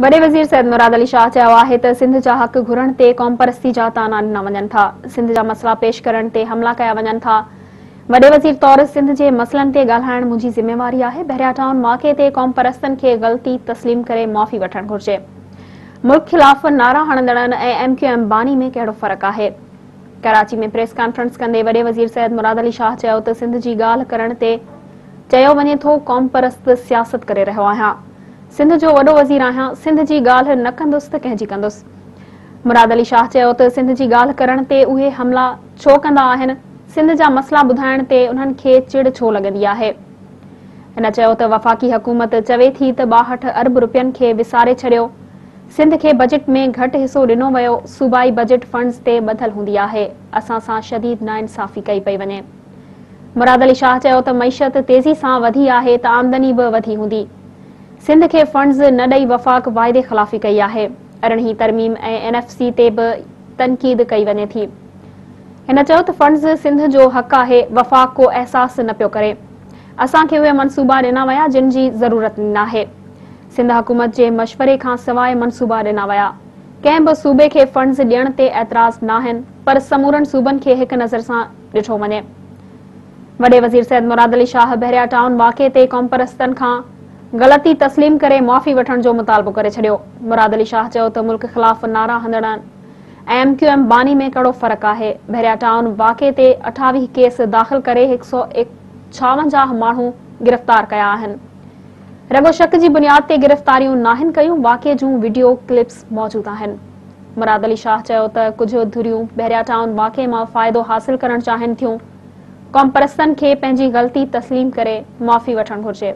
وڏي وزير سيد مراد علي شاهه چيو آهي ته سنڌ جا حق گهرڻ تي قومپرستي جا طعنا ڏنا وڃن ٿا، سنڌ جا مسئلا پيش ڪرڻ تي حملا ڪيا وڃن ٿا، وڏي وزير طور سنڌ جي مسئلن تي ڳالهائڻ منهنجي ذميواري آهي، بحريا ٽائون واقعي تي قومپرستن کي غلطي تسليم ڪري معافي وٺڻ گهرجي، ملڪ خلاف نعرا هڻندڙن ۽ ايم ڪيو ايم باني ۾ ڪهڙو فرق آهي؟ ڪراچي ۾ پريس ڪانفرنس ڪندي وڏي وزير سيد مراد علي شاهه چيو ته سنڌ جي ڳالهه ڪرڻ تي چيو وڃي ٿو قومپرست سياست ڪري رهيو آهيان. سنڌ جو وڏو وزير آهيان، سنڌ جي ڳالهه نه ڪندس ته ڪنهن جي ڪندس. مراد علي شاهه چيو ته سنڌ جي ڳالهه ڪرڻ تي اهي حملا ڇو ڪندا آهن، سنڌ جا مسئلا ٻڌائڻ تي انهن کي چڙ ڇو لڳندي آهي. هن چيو ته وفاقي حڪومت چوي ٿي ته 62 ارب رپين کي وساري ڇڏيو، سنڌ کي بجيٽ ۾ گهٽ حصو ڏنو ويو، صوبائي بجيٽ فنڊز تي ٻڌل هوندي آهي، اسان سان شديد ناانصافي ڪئي پئي وڃي. مراد علي شاهه چيو ته معيشت تيزي سان وڌي آهي ته آمدني به وڌي هوندي. سنڌ کي فنڊز نه ڏئي وفاق واعدي خلافي ڪئي آهي. ارڙهين ترميم ۽ اين ايف سي تي به تنقيد ڪئي وڃي ٿي. هن چيو ته فنڊز سنڌ جو حق آهي، وفاق ڪو احساس نه پيو ڪري. اسان کي اهي منصوبا ڏنا ويا جن جي ضرورت ناهي. سنڌ حڪومت جي مشوري کان سواء منصوبا ڏنا ويا. ڪنهن به صوبي کي فنڊز ڏيڻ تي اعتراض ناهن پر سمورن صوبن کي هڪ نظر سان ڏٺو وڃي. وڏي وزير سيد مراد علي شاهه بحريا ٽائون واقعي تي قومپرستن کان غلطي تسليم ڪري معافي وٺڻ جو مطالبو ڪري ڇڏيو. مراد علي شاهه چيو ته ملڪ خلاف نعرا هڻندڙن ۽ ايم ڪيو ايم باني ۾ ڪهڙو فرق آهي؟ بحريا ٽائون واقعي تي 28 ڪيس داخل ڪري 156 ماڻهو گرفتار ڪيا آهن. رڳو شڪ جي بنياد تي گرفتاريون ناهن ڪيون، واقعي جون وڊيو ڪلپس موجود آهن. مراد علي شاهه چيو ته ڪجهه ڌريون بحريا ٽائون واقعي مان فائدو حاصل ڪرڻ چاهين ٿيون، قومپرستن کي پنهنجي غلطي تسليم ڪري معافي وٺڻ گهرجي.